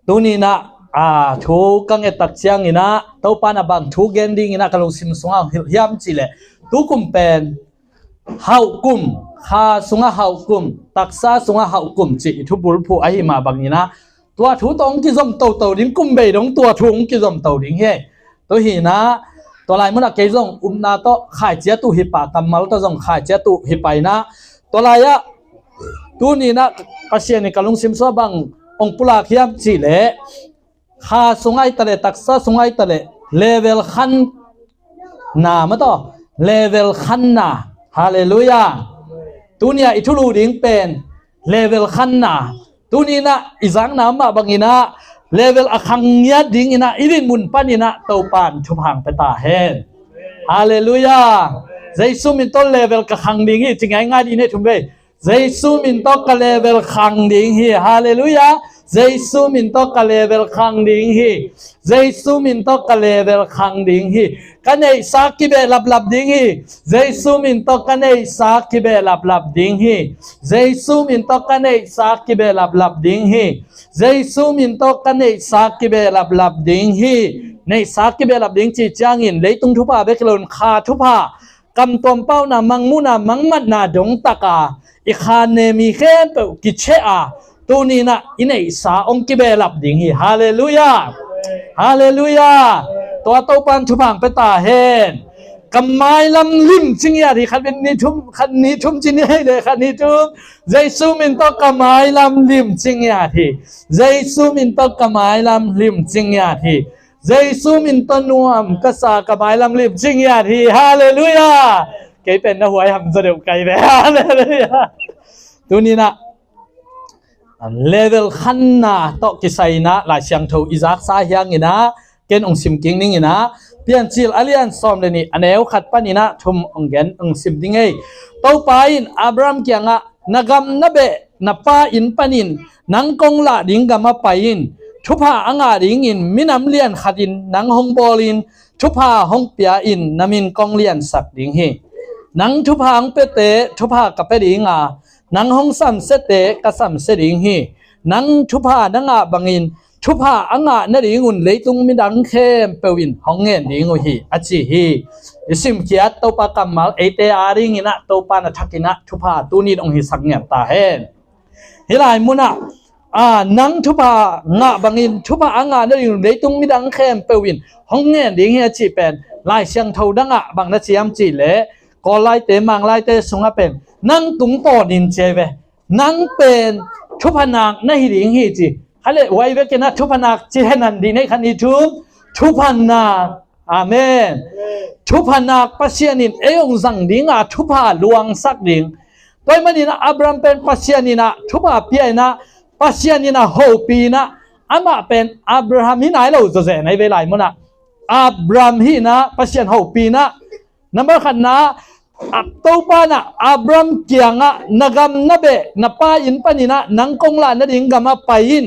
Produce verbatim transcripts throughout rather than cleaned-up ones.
Tuni-in ah, a, thu ka ngettak ciangin ah, Topa in ah bang thu gen dingin ah ka lungsim sungah hilh hiam cih leh, tukum pen hauhkum, kha sungah hauhkum, taksa sungah hauhkum cih i thubulphuh ahi mah bangin ah, tua thu tawh hong kizom toto ding, kum bei dong tua thu hong kizom to ding hi. Tua hi-in ah, tua lai munah kei zong upna tawh khaici a tuh hi pah, kammal tawh zong khaici a tuh hi pah in ah, tua lai-ah tuni-in ah Pasian in ka lungsim sungah bang hong pulak hiam cih leh, kha sung ahi ta leh, taksa sung ahi ta leh, level khanna mah tawh, level khanna. Halleluiah. Tuni-ah i thulu ding pen level khanna. Tuni-in ah i zakna mah bangin ah, level a khang ngiat dingin ah i dinmun panin ah Topa in thupha hong pia ta hen. Halleluiah. Jesu min tawh level ka khang ding hi, ci ngaingai dih ni, thum vei. Jesu min tawh ka level khang ding hi. Halleluiah. Jesu min tawh ka level khang ding hi. Jesu min tawh ka level khang ding hi. Ka neihsa kibehlaplap ding hi. Jesu min tawh ka neihsa kibehlaplap ding hi. Jesu min tawh ka neihsa kibehlaplap ding hi. Jesu min tawh ka neihsa kibehlaplap ding hi. Neihsa kibehlap ding cih ciangin leitung thupha bek hi lo-in kha thupha, kamtuam pauna, mangmuhna, mangmatna dongtak a i kha ne mi khempeuh kicheh a, tuni-in ah i neihsa hong kibehlap ding hi. Halleluiah. Halleluiah. Tua Topa in thupha hong pia ta hen. Ka mailam limci ngiat hi. Khat ni thum, khat ni thum ci ni hei le, khat ni thum. Jesu min tawh ka mailam limci ngiat hi. Jesu min tawh ka mailam limci ngiat hi. Jesu min tawh nuam ka sa, ka mailam limci ngiat hi. Halleluiah. Kei pen na huai hamzaw deuh kai ve. Halleluiah. Tuni-in ah level khanna tawh kisai-in ah Lai Siangtho i zaksa hi hangin ah, ken hong sim kik ning in ah, Piancil a lian sawm le nih, a neu khat panin ah thum hong gen, hong sim ding ei. Topa in Abraham kiangah, na gam na beh, na pa inn panin nang kong lah ding gamah pai in. Thupha a ngah dingin minam lian khatin nang hong bawlin, thupha hong pia-in na min kong liansak ding hi. Nang thupha hong piate thupha ka pia ding a, nang hong samsiate ka samsia ding hi. Nang thupha na ngah bangin thupha a ngah nadingun leitung midang khempeuh in hong ngen ding uh hi, a ci hi. I simkhiat Topa kammal eite adingin ah Topa in a thakin ah thupha tuni-in hong hisak ngiat ta hen. Hih lai munah, a, nang thupha ngah bangin thupha a ngah nadingun leitung midang khempeuh in hong ngen ding hi, a cih pen Lai Siangtho dangah bang na ci hiam cih leh, Kawl laite, Mang laite sungah pen nang tungtawn in ci hi ve. Nang pen thupha nak na hi ding hi, ci. Hale, huai vekin ah thupha nak ci henan dih nei, khat ni thum. Thupha nak. Amen. Thupha nak Pasian in ei hong zang ding a, thupha luangsak ding. Tua ahih manin ah Abraham pen Pasian in ah thupha pia in ah, Pasian in ah hopih in ah, amah pen Abraham hi nai lo zawzen ahi ve lai munah. Abraham hi in ah Pasian hopih in ah, number khatna, a, Topa in ah Abraham kiangah, na gam na beh, na pa inn panin ah nang kong lah nading gamah pai in.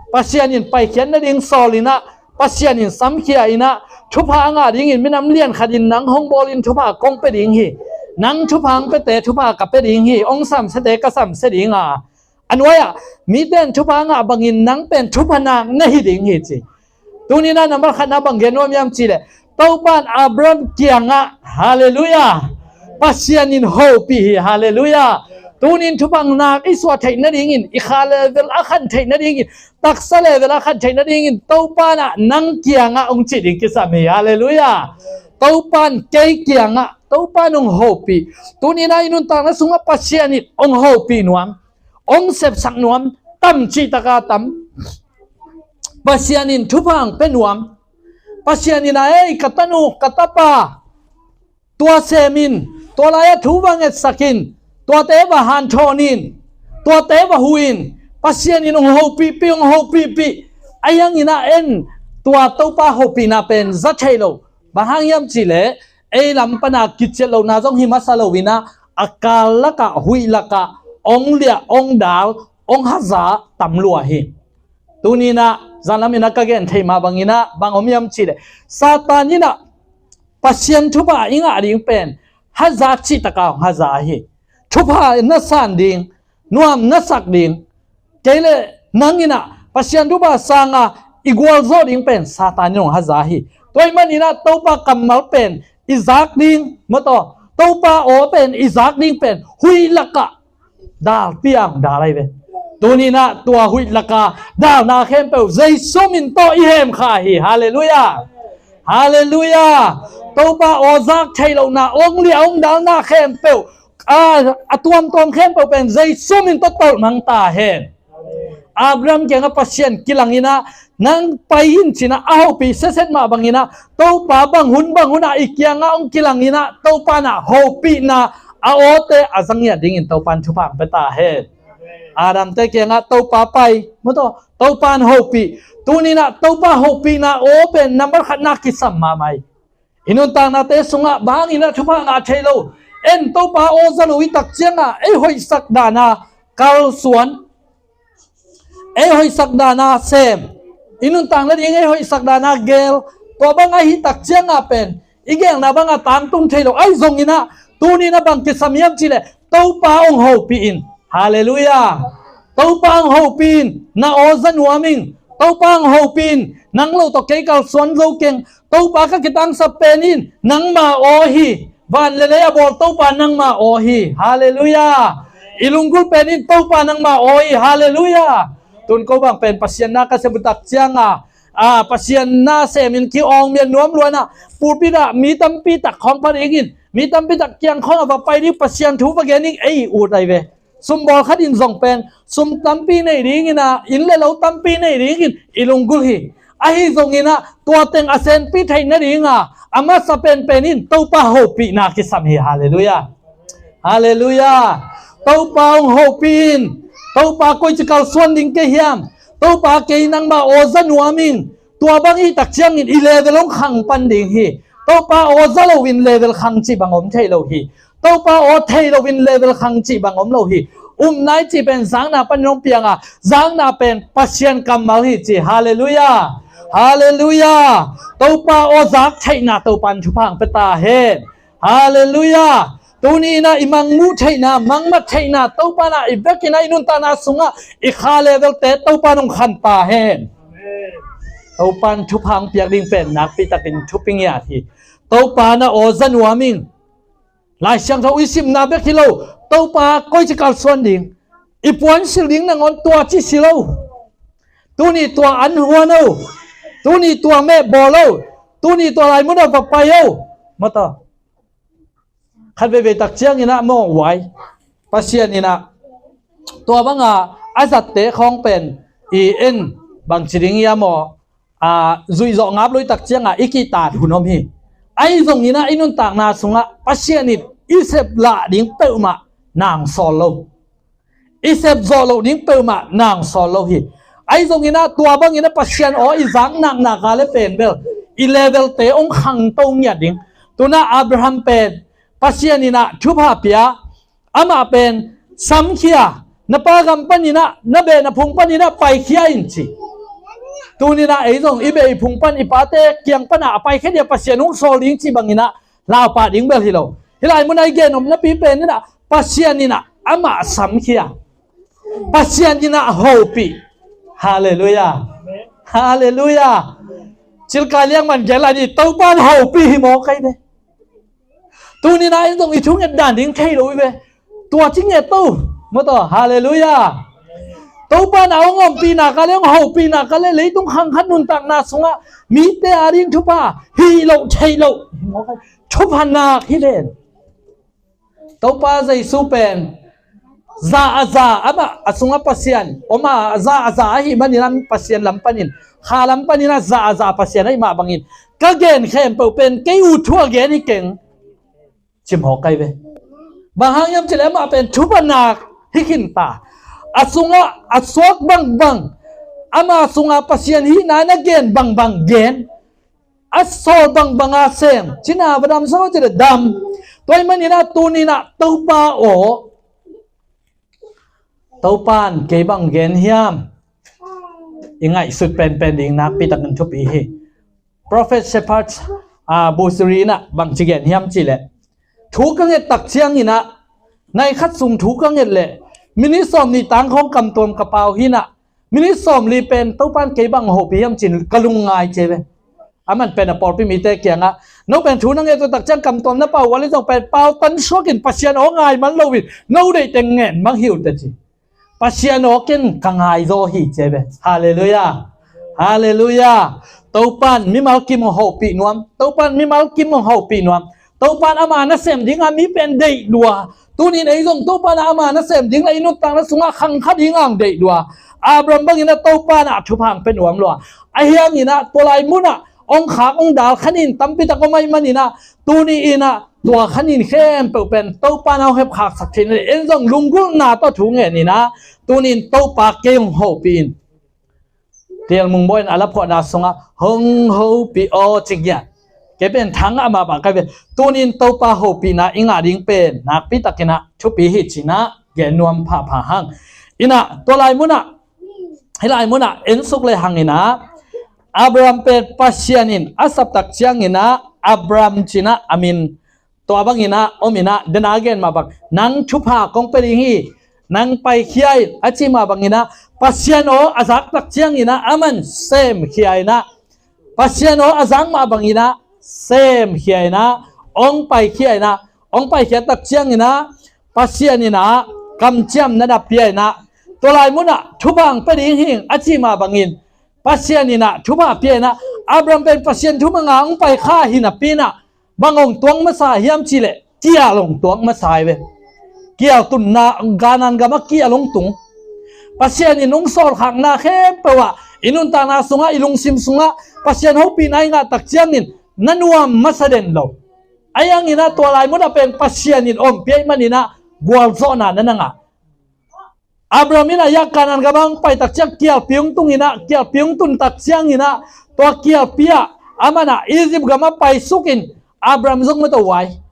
Pasian in paikhiat nading sawl in ah, Pasian in samkhia in ah, thupha a ngah dingin minam lian khatin nang hong bawlin thupha kong pia ding hi. Nang thupha hong piate thupha ka pia ding hi. Hong samsiate ka samsia ding a. A nuai-ah, mite in thupha a ngah bangin nang pen thupha nak na hi ding hi, ci. Tuni-in ah number khatna bang gen nuam hiam cih leh, Topa in Abraham kiangah, halleluiah, Pasian in hopih hi, halleluiah. Tuni-in thupha nak i suah theih nadingin, i kha level a khan theih nadingin, taksa level a khan theih nadingin, Topa in ah nang kiangah hong cih ding kisam hi, halleluiah. Topa in kei kiangah, Topa in hong hopih. Tuni-in ah i nuntakna sungah Pasian in hong hopih nuam, hong sepsak nuam, tam cihtak a tam. Pasian in thupha hong pia nuam. Pasian in ah, ei, ka tanu, ka tapa, tua sem in, tua lai-ah thu va ngetsak in, tuate va hanthawn in, tuate va huh in, Pasian in hong hopihpih, hong hopihpih. Ahi hangin ah en, tua Topa hopihna pen za thei lo. Bang hang hiam cih leh, ei lam pan a kiciat lohna zong hi masa lo in ah, a kal lakah, huih lakah, hong liah, hong dal, hong haza tam lua hi. Tuni-in ah, zanlam in ah ka gen thei mah bangin ah, bang om hiam cih leh, Satan in ah Pasian thupha i ngah ding pen haza cihtak a hong haza hi. Thupha na san ding, nuam na sak ding. Kei le nang in ah Pasian thupha sanga i gualzawh ding pen Satan in hong haza hi. Tua ahih manin ah Topa kammal pen i zak ding, mawtaw, Topa aw pen i zak ding pen huih lakah dalpi a hong dal ahi ve. Tuni-in ah tua huih laka dalna khempeuh Jesu min tawh i hemkhia hi. Halleluiah. Halleluiah. Topa aw zak theih lohna, hong liah hong dalna khempeuh, a, a tuamtuam khempeuh pen Jesu min tawh tolhmang ta hen. Abraham kiangah Pasian kilang in ah, nang pai in ci-in ah a hopih setset mah bangin ah, Topa bang hun bang hun ah i kiangah hong kilang in ah, Topa in ah hopihna a awte a za ngiat dingin Topa in thupha hong pia ta hen. Adamte kiangah Topa pai, mawtaw, Topa in hopih. Tuni-in ah Topa hopihna aw pen nambat khatna kisam mahmah hi. I nuntaknate sungah bang hangin ah thupha ngah thei lo? En, Topa aw za lo i tak ciangah ei hoihsak dana kalsuan, ei hoihsak dana sem, i nuntak nading ei hoihsak dana gel, tua bang ahih tak ciangah pen i gelna bangah tangtung thei lo. Ahi zongin ah tuni-in ah bang kisam hiam cih leh Topa hong hopih in. Halleluiah. Topa hong hopih in, na aw za nuam ing. Topa hong hopih in, nang lo tawh kei kalsuan zo keng. Topa ka kitangsap pen in nangma aw hi. Van le lei a bawl Topa nangma aw hi. Halleluiah. I lunggulh pen in Topa nangma aw hi. Halleluiah. Tun ko bang pen Pasian na ka sem uh tak ciangah, a, Pasian na semin ki-awng mian nuam luanah pulpit ah mi tampi tak khawng pha dingin, mi tampi tak kiang khawngah va pai ding, Pasian thu va gen ding ei ut ahi ve. Sumbawl khat in zong pen sum tampi nei dingin ah, inn le lo tampi nei dingin i lunggulh hi. Ahi zongin ah tua teng a senpi theih nadinga a masa penpen in Topa hopihna kisam hi. Halleluiah. Halleluiah. Topa hong hopih in. Topa koici kalsuan ding kei hiam? Topa kei nangma aw za nuam ing. Tua bang i tak ciangin i level hong khang pan ding hi. Topa aw za loin level khang cih bang om thei lo hi. Topa aw thei loin level khang cih bang om lo hi. Upna i cih pen zakna panin hong piang a, zakna pen Pasian kammal hi ci. Halleluiah. Halleluiah. Topa aw zak theihna Topa in thupha hong pia ta hen. Halleluiah. Tuni-in ah i mangmuh theihna, mangmat theihna, Topa in ah i vekin ah i nuntakna sungah i kha levelte Topa in hong khan ta hen. Topa in thupha hong piak ding pen nakpi takin thupi ngiat hi. Topa na aw za nuam ing. Lai Siangtho i simna bek hi lo, Topa koici kalsuan ding, i puan silh ding nangawn tua ci si lo. Tuni tua an huan o. Tuni tua meh bawl o. Tuni tua lai munah va pai o. Mawtaw. Khat veivei tak ciangin ah maw, huai Pasian in ah tua banga a zatte khawng pen i en, bangci ding hiam maw, a, zuih zawh ngap lo i tak ciangah i kihtak hun om hi. Ahi zongin ah i nuntakna sungah Pasian in i sep lah ding peuhmah na hong sawl lo. I sep zawh loh ding peuhmah na hong sawl lo hi. Ahi zongin ah tua bangin ah Pasian aw i zak naknak a le pen bel i levelte hong khangto ngiat ding. Tun ah Abraham pen Pasian in ah thupha pia, amah pen samkhia, na pa gam panin ah, na beh na phung panin ah paikhia in ci. Tuni-in ah ei zong i beh i phung pan, i pate kiang panah a paikhia dia Pasian hong sawl ding cih bangin ah lau pah ding bel hi lo. Hih lai munah i gen om napi pen in ah Pasian in ah amah samkhia, Pasian in ah hopih. Halleluiah. Halleluiah. Cilkai liang man gen lai ni, Topa in hopih hi mawk ahi ve. Tuni-in ah ei zong i thunget dan ding thei lo hi ve. Tua ci nget to. Mawtaw. Halleluiah. Topa in ah hong ompih nak a le, hong hopih nak a le, leitung khang khat nuntakna sungah mite a ding thupha hih loh theih loh hi mawk ahi. Thupha nak hi ven. Topa Jesu pen za a za, amah a sungah Pasian om a, za a za ahih manin ah Pasian lam panin, kha lam panin ah za a za Pasian ahih mah bangin, ka gen khempeuh pen kei ut thu a gen hi keng, ci mawk ahi ve. Bang hang hiam cih leh amah pen thupha nak hi khin ta. A sungah a suak bangbang, ama sungah Pasian hihna na gen bangbang gen, a sawl bangbang a sem, cina va dam saw cih leh dam. Tua ahih manin ah tuni-in ah Topa aw, Topa in kei bang gen hiam? I ngaihsut penpen ding nakpi takin thupi hi. Prophet Shepherd, a, Busiri in ah bangci gen hiam cih leh, thu ka nget tak ciangin ah, nai khat sung thu ka nget leh, minute sawm nih tang khawng kamtuam ka pau hi in ah, Minit sawmli pen Topan kei bang hopih hiam ci-in ka lungngai ci ve. Aman pen a pawlpi mite kiangah, no pen thu na nget uh tak ciang kamtuam na pau uh a leh zong pen pau tan suakin Pasian aw ngai man loin no deih teng ngen mang hi uh teh ci. Pasian aw ken ka ngai zaw hi ci ve. Halleluiah. Halleluiah. Topan mimal kim hopih nuam. Topan mimal kim hopih nuam. Topan ama nasem dinga mi pen deih lua. Tunin ei zong Topan ama nasem ding le i nuntakna sungah khangkha dinga deih lua. Abraham bangin a Topan a thupha hong pia nuam lua. Ahi hangin a tua lai munah hong khak hong dal khanin tampi tak om ahih manin a, tuni in a tua khanin khempeuh pen Topan a hong hepkhaksak thei in a, en zong lunggulhna tawh thu ngenin a, tunin Topa kei hong hopih in. Tialmung bawi in a laphuahna sungah hong hopih aw ci ngiat. Kei pen thangah mah bang kai ve. Tunin Topa hopihna i ngah ding pen nakpi takin a thupi hi ci-in a gen nuam phapha hang. In a tua lai munah, hih lai munah en suk le hangin a, Abraham pen Pasian in a saptak ciangin a, Abram ci-in a a min tua bangin a om in a, dena gen mah bang, nang thupha kong pia ding hi, nang paikhia in a ci mah bangin a, Pasian aw a zaktak ciangin a, aman semkhia in a, Pasian aw a zak mah bangin a, semkhia in a, hong paikhia in a, hong paikhia tak ciangin a, Pasian in a kamciamna na pia in a, tua lai munah thupha hong pia ding hi a ci mah bangin, Pasian in a thupha pia in a, Abraham pen Pasian thu manga hong paikha hi napi in a, bang hong tuak masa hiam cih leh kial hong tuak masa hi ve. Kial tunna, Kanaan gamah kial hong tung. Pasian in hong sawlkhakna khempeuh ah i nuntakna sungah, i lungsim sungah Pasian hopihna i ngah tak ciangin na nuam masa den lo. Ahi hangin a tua lai munah pen Pasian in ompih ahih manin a gualzawhna na na ngah. Abraham in a yak Kanaan gamah hong pai tak ciang kialpi hong tung in a, kialpi hong tun tak ciangin a, tua kialpi ah aman a Egypt gamah paisukin Abraham zong mah tawh huai.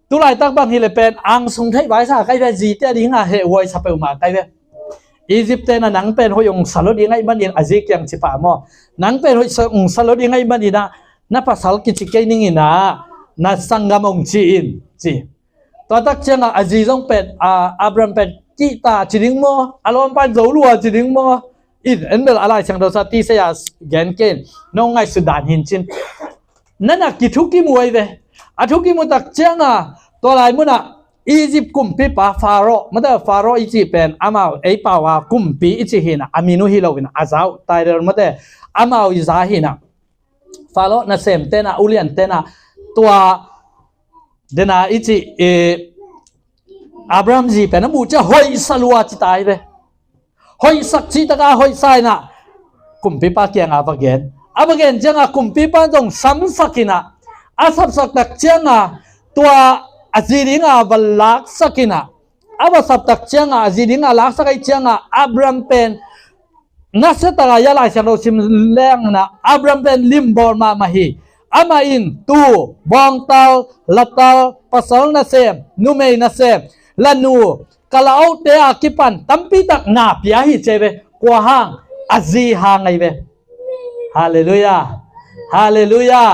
Tulaitak bang hi leh pen angsung theih vaisa kai ve, zite a ding a hehhuai sa peuhmah kai ve. Egypt te in a nang pen hoih hong sa lo ding ahih manin a zi kiang ci pah maw. Nang pen hoih sa, hong sa lo ding ahih manin a na pasal kici kei ning in a, na sanggam hong ci in ci. Tua tak ciangah a zi zong pen, a, Abraham pen kihta ci ding maw, a lawmpa in zo lua ci ding maw. In en bel a Lai Siangtho sung a ti se a gen kei in, nong ngaihsut dan hi in cin. Na na kithukim uh ahi ve. A thukim uh tak ciangah tua lai munah Egypt kumpipa Pharaoh, mate Pharaoh i cih pen amau ei pau a kumpi i cih hi in a, a min uh hi lo in a, a za uh title mate, amau i za hi in a. Pharaoh nasem te in a, ulian te in a, tua dena i cih, eh, Abraham zi pen a muh ciang hoihsa lua ci ta hi ve. Hoihsak cih taka hoihsa in a kumpipa kiangah va gen. A va gen ciangah kumpipa zong samsak in a, a sapsak tak ciangah tua a zi dinga va laksak in a, a va sap tak ciangah a zi dinga laksak ahih ciangah Abraham pen nasia taka a Lai Siangtho sim leng in a, Abraham pen limbawl mahmah hi. Amah in tuu, bawngtal, latal, pasal nasem, numei nasem, lanu, kalaute a kipan tampi tak na pia hi ci ve. Kua hang? A zi hang ahi ve. Halleluiah. Halleluiah.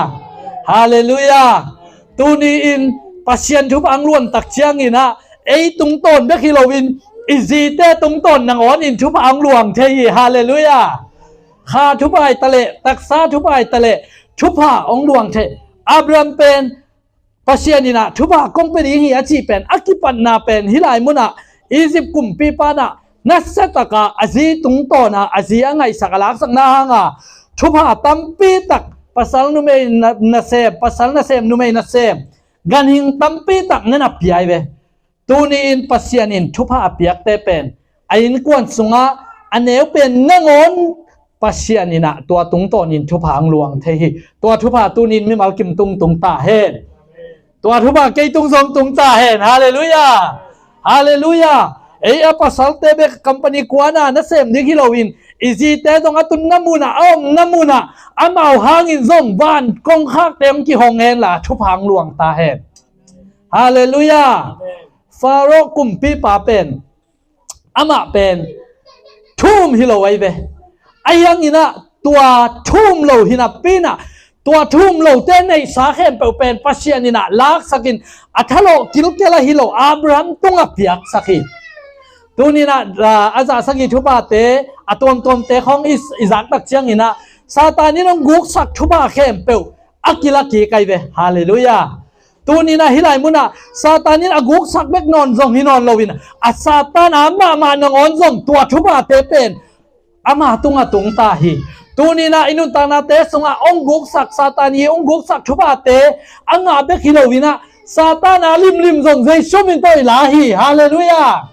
Halleluiah. Tuni in Pasian thupha hong luang tak ciangin a, ei tungtawn bek hi loin i zite tungtawn nangawn in thupha hong luang thei hi. Halleluiah. Kha thupha hi ta leh, taksa thupha hi ta leh, thupha hong luang thei. Abraham pen Pasian in a thupha kong pia ding hi a cih pen a kipatna pen hih lai munah Egypt kumpipa in a nasia taka a zi tungtawn a, a zi a ngaihsak a laksakna hanga thupha tampi tak, pasal numei na, nasem, pasal nasem numei nasem, ganhing tampi tak na na pia hi ve. Tuni in Pasian in thupha a piakte pen a innkuan sungah a neu pen nangawn Pasian in a tua tungtawn in thupha hong luang thei hi. Tua thupha tuni in mimal kim tung tung ta hen. Tua thupha kei tung zong tung ta hen. Halleluiah. Halleluiah. Ei a pasalte bek company kuana nasem ding hi loin i zite zong a tunna munah, a omna munah, amau hangin zong van kongkhakte hong kihong hen la thupha hong luang ta hen. Halleluiah. Pharaoh kumpipa pen, amah pen thu-um hi lo ahi ve. Ahi hangin a tua thu-um lo hi napi in a, tua thu-um lote neihsa khempeuh pen Pasian in a laksakin a thalawh kilkel ahi lo Abraham tungah piaksak hi. Tuninah a, a zahsagi thuphate, a tuamtuamte khawng i, i zak tak cianginah Satan in hong guksak thupha khempeuh a kilak kik ahi ve. Halleluiah. Tuninah hih lai munah Satan in a guksak bek nawn zong hi nawn loin, a Satan a mahmah nangawn zong tua thuphate pen ama tungah tungta hi. Tuninah i nuntaknate sungah hong guksak, Satan i hong guksak thuphate a ngah bek hi loinah Satan a limlim zong Jesu min tawh i la hi. Halleluiah.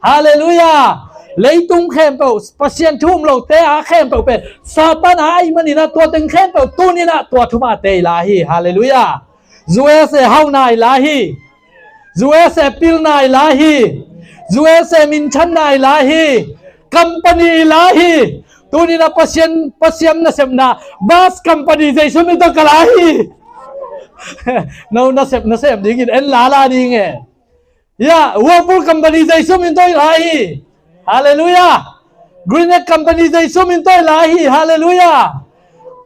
Halleluiah. Leitung khempeuh, Pasian thu um lote a khempeuh pen Satan a ahih maninah tua teng khempeuh tuninah tua thuphate i la hi. Halleluiah. U S A hauhna i la hi. U S A pilna i la hi. U S A minthanna i la hi. Company i la hi. Tuninah Pasian, Pasian nasepna bus company Jesu min tawh ka la hi. No nasep, nasep dingin en lala ding e. Ya, Whirlpool company Jesu min tawh i la hi. Halleluiah. Green Egg company Jesu min tawh i la hi. Halleluiah.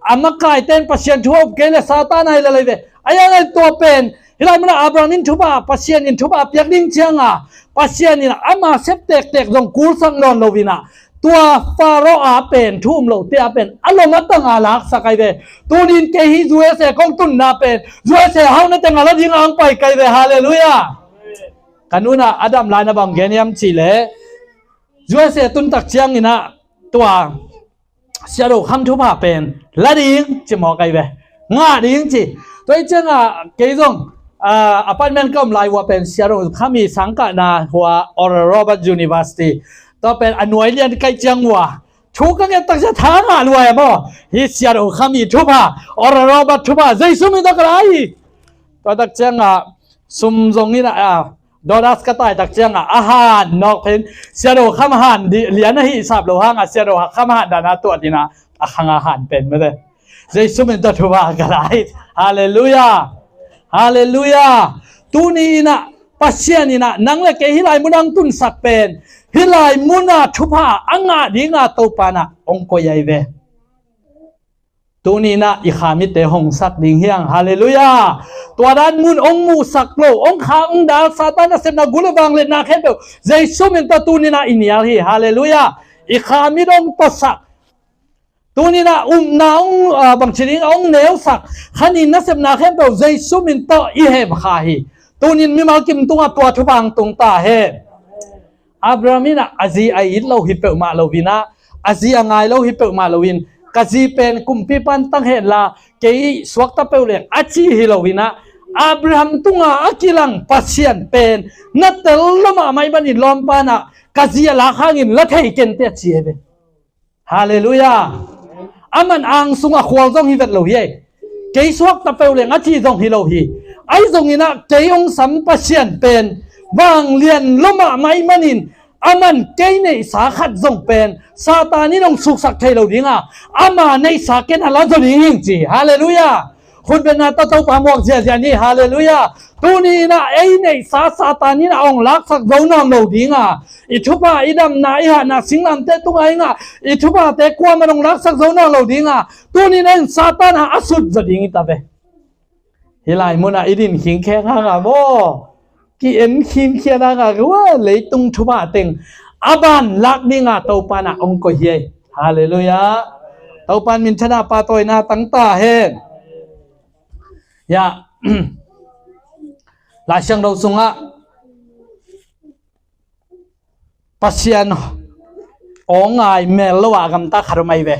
A makaite in Pasian thu a up kei le Satan a hi lalai ve. A yang a tua pen hih lai munah Abraham in thupha, Pasian in thupha a piak ding cianga Pasian in ama sep tektek zong kulsak nawn loinah tua Pharaoh a pen thu um lote a pen a lom a tang a laksak ahi ve. Tunin kei hih U S A kong tunna pen U S A hauhna teng a la ding a hong pai kai ve. Halleluiah. Ka nunah a dam lai na bang gen hiam cihleh U S A tuntak cianginah tua Siadokham thupha pen la ding ci mawk ahi ve. Ngah ding ci. Tua hi ciangah kei zong, ah, apartment ka om lai uh a pen Siadokham i sangkahna hua Oral Roberts University, tua pen a nuai lian kaih ciang uh a thu ka nget tak ciang tha ngah lua e maw. Hih Siadokham i thupha, Oral Roberts thupha Jesu min tawh ka la hi. Tua tak ciangah sum zong in a, ah, Dodas ka tai tak ciangah a han nawk pen Siadokham han lian a hisap lo hangah Siadokham han dan a tuah dinah a khang a han pen mate. Jesu min tawh thupha ka la hi. Halleluiah. Halleluiah. Tuni inah Pasian inah nang le kei hih lai munah hong tunsak pen hih lai munah thupha a ngah dinga Topa inah hong koih ahi ve. Tuni inah i kha mitte hongsak ding hiang. Halleluiah. Tua dan mun hong muhsak lo, hong khak hong dal, Satan nasepna, gul le vangliatna khempeuh Jesu min tawh tuni inah i nial hi. Halleluiah. I kha mit hong tawsak, tuni inah upna hong, ah, bangci ding hong neusak, khanin nasepna khempeuh Jesu min tawh i hemkha hi. Tunin mimal kim tungah tua thupha hong tung ta hen. Abraham inah a zi a it lo hi peuhmah loinah, a zi a ngai lo hi peuhmah loin, ka zi pen kumpipa in tang henla kei suakta peuh leng a ci hi loinah, Abraham tunga a kilang Pasian pen na tel lo mahmah ahih manin lawmpa inah ka zi a lak hangin la thei kente a ci hi ve. Halleluiah. Aman ang sungah khual zong hi vet lo hi ei. Kei suakta peuh leng a ci zong hi lo hi. Ahi zonginah kei hong sam Pasian pen vanglian lo mahmah ahih manin aman kei neihsa khat zong pen Satan in hong suksak thei lo dinga, ama neihsa ken a la zaw ding hing ci. Halleluiah. Khutbetna tawh Topa muak ziazia ni. Halleluiah. Tuni inah ei neihsa Satan inah hong laksak zo nawn lo dinga, i thupha, i damna, i hatna, singlamteh tungah i ngah i thuphate kuamah in hong laksak zo nawn lo dinga, tuni inah Satan ah a sut zaw ding hi ta ve. Hih lai munah i din khingkheng hangah maw, ki-en khinkhian hangah kua leitung thupha teng a ban lak dinga Topa inah hong koih hi ei. Halleluiah. Topa in minthanna, pahtawina tang ta hen. Ya. Lai Siangtho sungah Pasian aw ngai mel lo a gamta khat om ahi ve.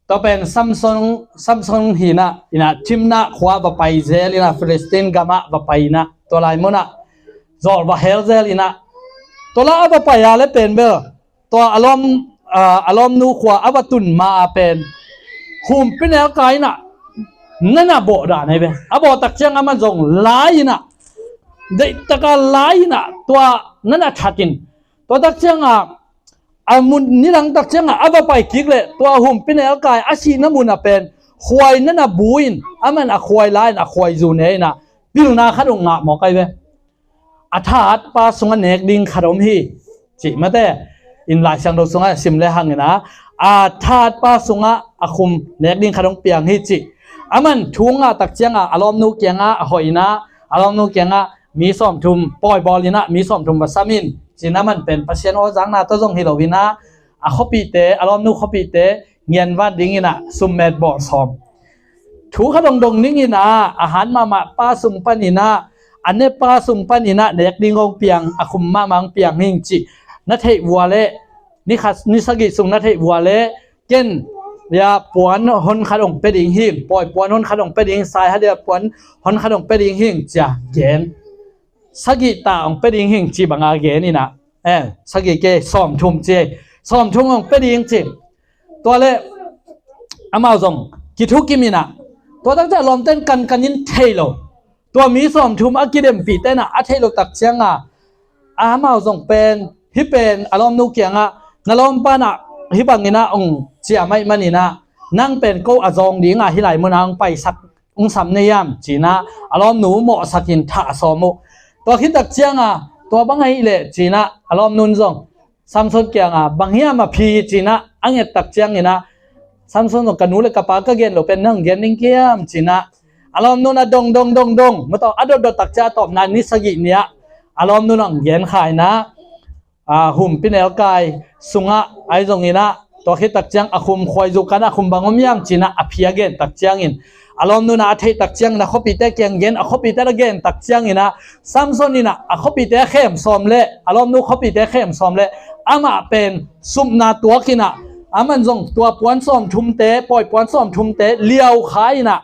Tua pen Samson, Samson hinah, inah Timna khua va pai zel inah Filistin gamah va pai inah tua lai munah zawh va hel zel inah tua la a va pai a le pen bel tua a lawm, ah, a lawmnu khua a va tun ma a pen humpinelkai inah nana bawh dan ahi ve. A bawh tak ciang aman zong lai inah, deihtaka lai inah tua nana that in. Tua tak ciangah a mun nidang tak ciangah a va pai kik leh tua humpinelkai a sihna munah pen khuai nana bu in, aman a khuai la in a khuai zu ne inah pilna khat hong ngah mawk ahi ve. A thatpa sungah nek ding khat om hi, cih mate. In Lai Siangtho sungah sim le hangin a, a thatpa sungah a khum nek ding khat hong piang hi, cih. Aman thu ngah tak ciangah a lawmnu kiangah a hoih inah, a lawmnu kiangah mi sawmthum pawi bawl inah mi sawmthum va sam in, Cina man pen Pasian aw zakna tawh zong hi lo inah, a khuapihte, a lawmnu khuapihte ngianvat ding inah summet bawh sawm. Thu khat dong dong ding inah, a han mahmah pa sung pan inah, a ne pa sung pan inah nek ding hong piang, a khum mahmah hong piang hing cih na theih vua leh, ni khat ni sagih sung na theih vua leh, ken ya puan hon khat hong pia ding hing, pawi puan hon khat hong pia ding, sai hadia puan hon khat hong pia ding hing cia gen. Sagih ta hong pia ding hing ci banga gen inah, eh, sagih ke sawmthum ci, sawmthum hong pia ding ci. Tua leh amau zong kithukim inah, tua takciang lawmten kankan in thei lo. Tua mi sawmthum a kidempihte inah a thei lo takcianga, amau zong pen, hih pen a lawmnu kiangah, na lawmpa inah hih bang inah hong ciam ahih man inah, nang pen ko a zawng dinga hih lai munah hong paisak, hong sam na hiam? Cina a lawmnu mawhsakin thah sawm uh. Tua khit takcianga, tua bang ahih leh cina a lawmnun zong Samson kianga, bang hiam a phi? Cina a nget takciang inah, Samson zong, ka nu le ka pa ka gen lo pen nang gen ding kiam? Cina a lawmnun a dong dong dong dong, mataw a dotdot takciang a tawpna ni sagih ni-ah a lawmnun hong gen kha inah, a, humpinelkai sungah ahi zong inah, tua khit takciang a khum khuaizu kanah a khum bang om hiam? Cina a phi a gen takciangin, a lawmnun a theih takciangin a khuapihte kiang gen, a khuapihte a gen takciang inah, Samson inah a khuapihte a khem sawm leh, a lawmnu khuapihte a khem sawm leh, amah pen supna tuak inah, aman zong tua puan sawmthumte, pawi puan sawmthumte liau kha inah,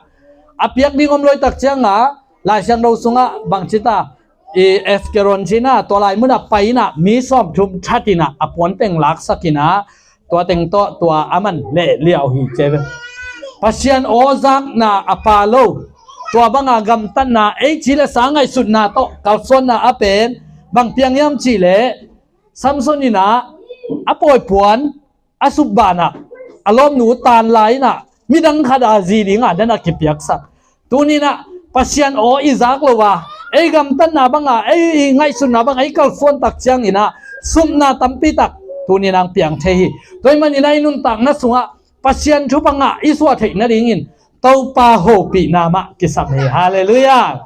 a piak ding om lo takcianga, Lai Siangtho sungah bangci ta, i Askelon cina, tua lai munah pai inah mi sawmthum that inah a puan teng laksak inah, tua teng tawh tua aman leh liau hi ci ve. Pasian aw zakna a pha lo, tua banga gamtatna, ei ci le sa ngaihsutna tawh kalsuanna a pen bang piang hiam cih leh, Samson inah a pawi puan a sup banah, a lawmnu tan lai inah midang khat a zi dinga dan a kipiaksak. Tuni inah Pasian aw i zak lo a, ei gamtatna banga, ei i ngaihsutna banga i kalsuan takciang inah supna tampi tak tuni inah hong piang thei hi. Tua ahih man inah i nuntakna sungah Pasian thupha ngah i suah theih nadingin Topa hopihna mah kisam hi. Halleluiah.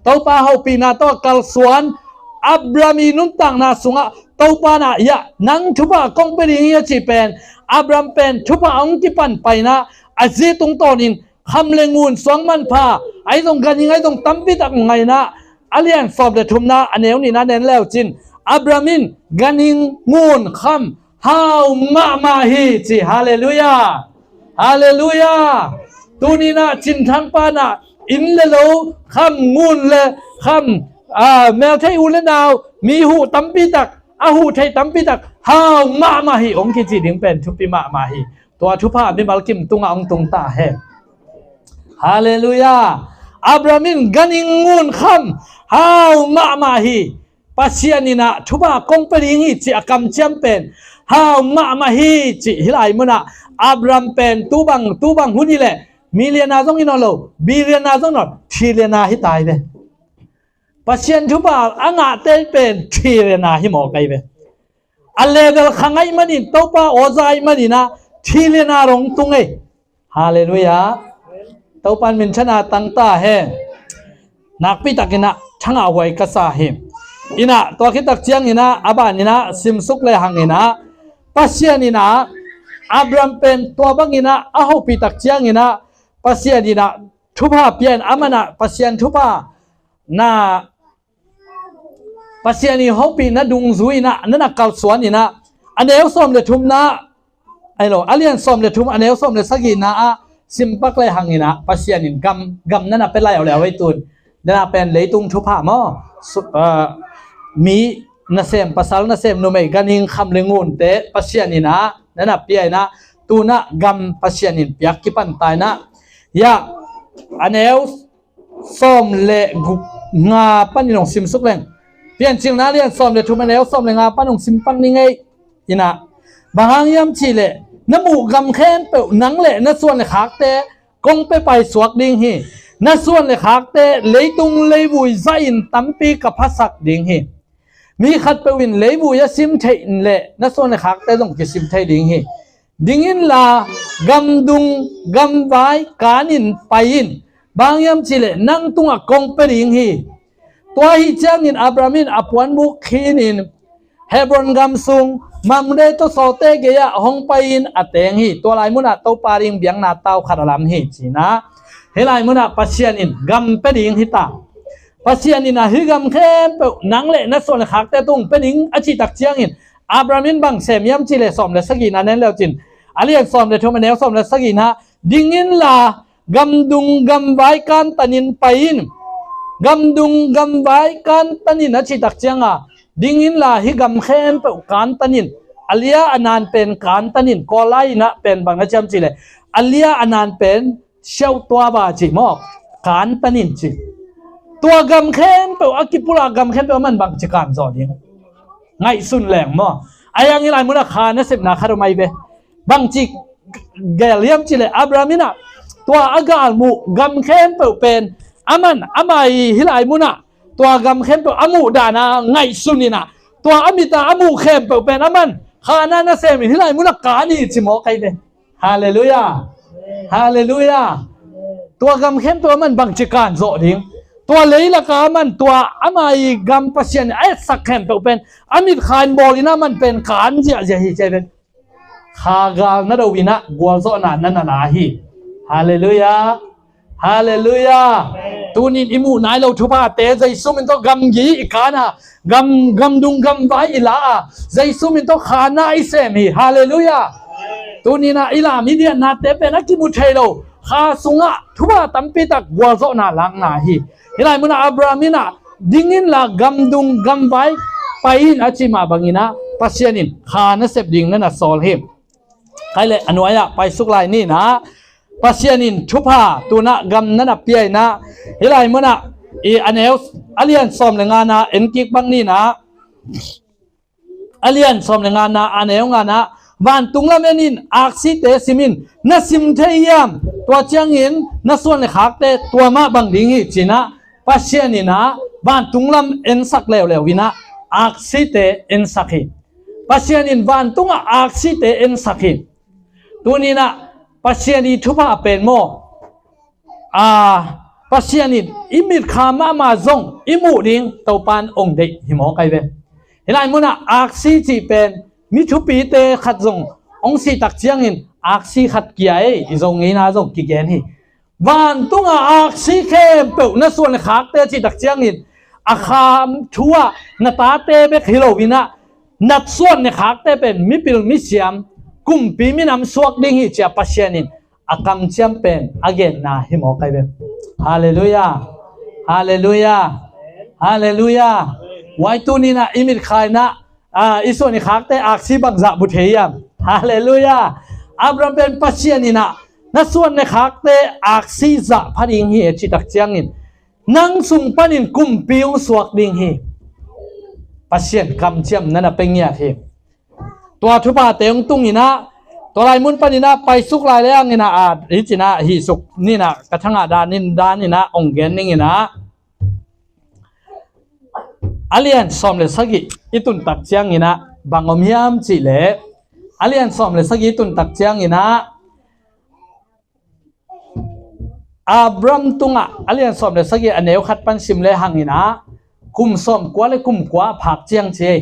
Topa hopihna tawh kalsuan. Abraham i nuntakna sungah Topa inah, ya, nang thupha kong pia ding hi a cih pen, Abraham pen thupha hong kipan paina, a zi tungtawnin kham le ngun, suang manpha ahi zong, ganhing ahi zong, tampi tak ngaina. A lian sawm le thumna, a neu nihna nen leucin, Abraham in ganhing, ngun, kham hau mahmah hi ci. Halleluiah. Halleluiah. Tuni inah Cin Thang pa inah inn le lo, kham, ngun le kham, a, melthei u le nau, mi huh tampi tak, a huh theih tampi tak hau mahmah hi hong kici ding pen thupi mahmah hi. Tua thupha mimal kim tungah hong tung ta hen. Halleluiah. Abraham in ganhing, ngun, kham hau mahmah hi. Pasian inah thupha kong pia ding hi cih a kamciam pen hau mahmah hi cih. Hih lai munah Abraham pen tu bang, tu bang hun hi leh millionaire zong hi nawn lo, billionaire zong hi nawn, trillionaire hi ta hi ve. Pasian thupha a ngahte pen trillionaire hi mawk ahi ve. A level kha ngah ahih manin, Topa aw za ahih man inah trillionaire hong tung ei. Halleluiah. Topa in minthanna tang ta hen. Nakpi tak inah thangah huai ka sa hi. Inah tua khit takciang inah, a ban inah simsuk lehang inah, Pasian inah Abraham pen tua bang inah a hopih takciang inah, Pasian inah thupha pia in, aman ah Pasian thupha na, Pasian i hopihna dungzui inah, na na kalsuan inah, a neu sawm le thumna, ahi lo, a lian sawm le thum, a neu sawm le sagihna ah simpak lehang inah, Pasian in gam, gam na na pia lai uh leh, ei tun, na na pen leitung thupha maw, su-, ah, mi nasem pasal, nasem numei, ganhing, kham le ngunte Pasian inah na na pia inah, tu inah gam Pasian in piak kipan ta inah. Ya, a neu sawm le gu-, nga panin hong simsuk leng. Piancilna lian sawm le thum, a neu sawm le nga pan hong simpak ni ngei. Inah, bang hang hiam cih leh, na muh gam khempeuh nang le na suan le khakte kong pia paisuak ding hi. Na suan le khakte leitung leivui zahin tampi ka phasak ding hi. Mi khatpeuh in leivui a sim theih in leh na suan le khakte zong kisim thei ding hi. Ding inla, gamdung gamvai kanin pai in, bang hang hiam cih leh nang tungah kong pia ding hi. Tua ahih ciangin Abraham in a puanbuk khinin, Hebron gam sung Mamre tawsawte gei-ah hong pai-in a teng hi. Tua lai munah Topa ding biakna tau khat a lam hi, ci-in ah hih lai munah Pasian in gam pia ding hi ta. Pasian in ah hih gam khempeuh nang le na suan le khakte tung pia ding a cih tak ciangin Abraham in bang sem hiam cih leh, sawm le sagihna en le uh cin, a lian sawm le thum, a neu sawm le sagihna, ding inla gamdung gamvai kantanin pai in. Gamdung gamvai kantanin a cih tak ciangah, ding inla hih gam khempeuh kantanin, a lia a nan pen kantanin, Kawl lai-in ah pen bang na ci hiam cih leh, a lia a nan pen siauhtuaba ci maw, kantanin ci. Tua gam khempeuh a kipulak gam khempeuh a man bangci kan zawh ding? Ngaihsun leng maw. Ahi hang hih lai munah kha nasepna khat om ahi ve. Bangci gel hiam cih leh, Abraham in ah tua a galmuh gam khempeuh pen a man, ama ii hih lai munah tua gam khempeuh a muh dan a ngaihsun in ah, tua a mit a a muh khempeuh pen a man, kha na nasem in hih lai munah kan hi ci mawk ahi ve. Halleluiah. Halleluiah. Tua gam khempeuh a man bangci kan zawh ding? Tua leilak a a man, tua ama ii gam Pasian in a etsak khempeuh pen a mit kha in bawl in a man pen kan ziahziah hi ci ahi ve. Kha gal na do in ah gualzawhna na na la hi. Halleluiah. Halleluiah. Tunin i muh nai lo thuphate, Jesu min tawh gamgi i kan a, gam, gamdung gamvai i la a, Jesu min tawh kha na i sem hi. Halleluiah. Tunin ah i lam i diatnate pen a kimu thei lo kha sungah thupha tampi tak gualzawhna lakna hi. Hih lai munah Abraham in ah ding inla gamdung gamvai pai in a cih mah bangin ah Pasian in kha nasep ding na na sawl hi. Khai leh a nuai-ah paisuk lai ni in ah, Pasian in thupha tu-in ah gam na na pia in ah, hih lai munah i a neu, a lian sawm le ngana en kik bang ni in ah, a lian sawm le ngana a neu ngana, vantung lam en in, aksite sim in, na sim thei hiam? Tua ciangin na suan le khakte tua mah bang ding hi, ci-in ah Pasian in ah vantung lam ensak leuleu in ah aksite ensak hi. Pasian in vantungah aksite ensak hi. Tuni-in ah Pasian ii thupha pen maw, a, Pasian in i mitkha mahmah zong i muh ding Topa in ong deih hi mawk ahi ve. Hih lai munah aksi cih pen mi thupite khat zong ong sih tak ciangin aksi khat kia ei, i Zo ngeina zong kigen hi. Vantungah aksi khempeuh na suan le khakte cih tak ciangin a kham thu ah na tate bek hi lo-in ah na suan le khakte pen mipil misiam, kumpi minam suak ding hi ci-a Pasian in a kamciam pen a genna hi mawk ahi ve. Halleluiah. Halleluiah. Halleluiah. Huai tuni-in ah i mitkha in ah, a, i suan i khakte aksi bangzah bu thei hiam? Halleluiah. Abraham pen Pasian in ah na suan le khakte aksi zah pha ding hi e cih tak ciangin nang sung panin kumpi ong suak ding hi. Pasian kamciam na na pia ngiat hi. Tua thuphate ong tung-in ah, tua lai mun panin ah paisuk lai leng in ah, a, hih ci-in ah hih suk ni-in ah ka thangah dan in, dan in ah ong gen ning in ah, a lian sawm le sagih i tun tak ciangin ah bang om hiam cih leh, a lian sawm le sagih i tun tak ciangin ah Abraham tungah a lian sawm le sagih a neu khat pan sim lehang in ah, kum sawm kua le kum kua a phak ciang ci ei.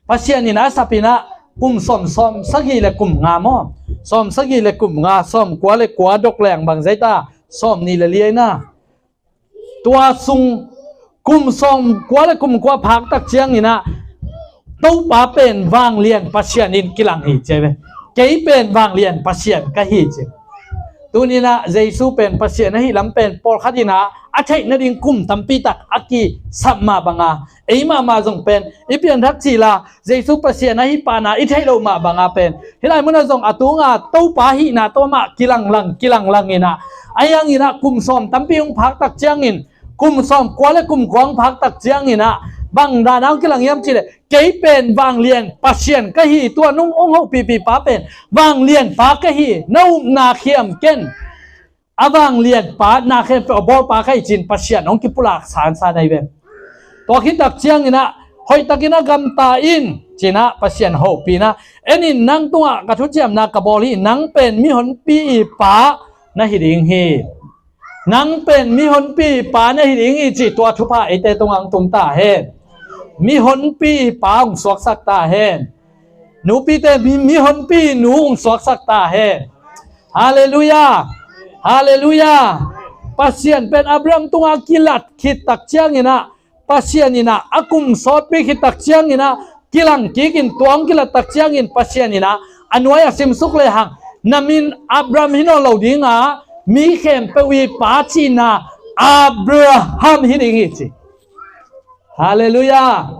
Pasian in a sap in ah kum sawm, sawm sagih le kum nga maw, sawm sagih le kum nga, sawm kua le kua dok leng bang zai ta, sawm nih le li ei na. Tua sung kum sawm kua le kum kua phak tak ciangin ah Topa pen vanglian Pasian in kilang hi ci ei ve. Kei pen vanglian Pasian ka hi ci. Tuni-in ah Jesu pen Pasian ahih lam pen pawlkhat in ah a theih nading kum tampi tak a kisap mah banga, ei mahmah zong pen i pianthak cil a Jesu Pasian ahi pahna i theih loh mah banga pen hih lai munah zong a tunga Topa hihna tawh mah kilanglang, kilanglang in ah, ahi hangin ah kum sawm tampi hong phak tak ciangin, kum sawm kua le kum kua hong phak tak ciangin ah bang dan a hong kilang hiam cih leh, kei pen vanglian Pasian ka hi, tua nung hong hopihpih pa pen vanglian pa ka hi, na upna khiam ken. A vanglian pa, na khempeuh a bawl pa ka hi ci-in Pasian hong kipulak sansan ahi ve. Tua khit tak ciangin ah hoihtakin a gamta in ci-in ah Pasian hopih in ah, en in, nang tungah ka thuciamna ka bawl hi, nang pen mihonpi ii pa na hi ding hi. Nang pen mihonpi ii pa na hi ding hi cih tua thupha eite tungah hong tung ta hen. Mihonpi pa hong suaksak ta hen. Nupite mi, mihonpi nu hong suaksak ta hen. Halleluiah. Halleluiah. Pasian pen Abraham tungah kilat khit tak ciangin ah, Pasian in ah a kum sawtpi khit tak ciangin ah, kilang kikin tua hong kilat tak ciangin Pasian in ah a nuai-ah simsuk lehang, na min Abraham hi nawn lo ding a, mi khempeuh i pa cihna Abraham hi ding hi ci. Halleluiah.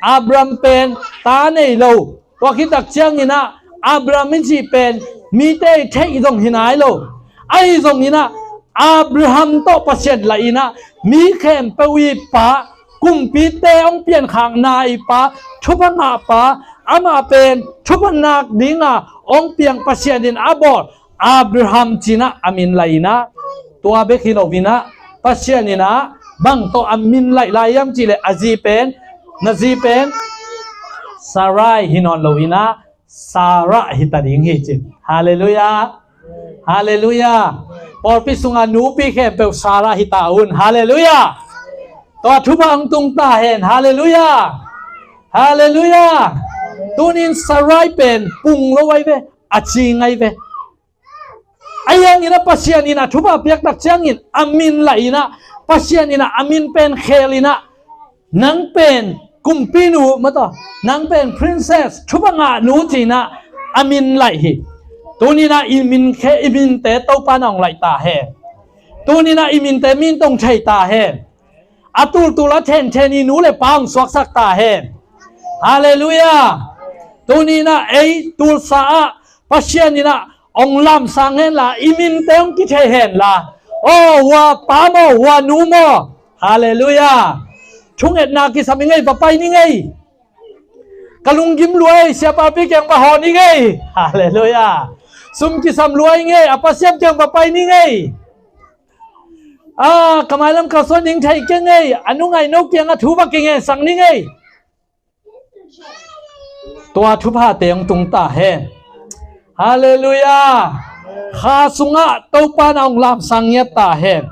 Abraham pen ta nei lo. Tua khit tak ciangin ah Abraham i cih pen mite i theih zong hi nai lo. Ahi zongin ah Abraham tawh Pasian lah in ah mi khempeuh i pa, kumpite hong piankhakna i pa, thupha ngah pa, amah pen thupha nak ding a hong piang Pasian in a bawl Abraham ci-in ah a min lah in ah, tua bek hi lo in ah, Pasian in ah bang tawh a min laih lai hiam cih leh a zi pen, na zi pen Sarai hi nawn lo in ah, Sarah hi ta ding hi ci. Halleluiah. Halleluiah. Pawlpi sungah nupi khempeuh Sarah hi ta un. Halleluiah. Tua thupha hong tung ta hen. Halleluiah. Halleluiah. Tunin Sarai pen pung lo ai ve, a cing ai ve. Ahi hangin ah Pasian in ah thupha piak tak ciangin a min lah in ah, Pasian in ah a min pen khel in ah, nang pen kumpinu, mataw, nang pen princess, thupha ngahnu ci-in ah a min laih hi. Tunin ah i min khe, i minte Topa in ah hong laih ta hen. Tunin ah i minte mi in tong thei ta hen. A tultul a thenthen i nu le pa hong suaksak ta hen. Halleluiah. Tunin ah ei tulsa ah Pasian in ah hong lamsang hen la, i minte hong kithei hen la. Aw, hua pa maw, hua nu maw. Halleluiah. Thungetna kisam i ngei, va pai ni ngei. Ka lunggim lua ei, siapapi kiang va hawh ni ngei. Halleluiah. Sum kisam lua i ngei, a pasian kiang va pai ni ngei. A, ka mailam kalsuan ding thei kei ngei, a nungaino kiangah thu va kingensak ni ngei. Tua thuphate hong tung ta hen. Halleluiah. Kha sungah Topa in ah hong lamsang ngiat ta hen.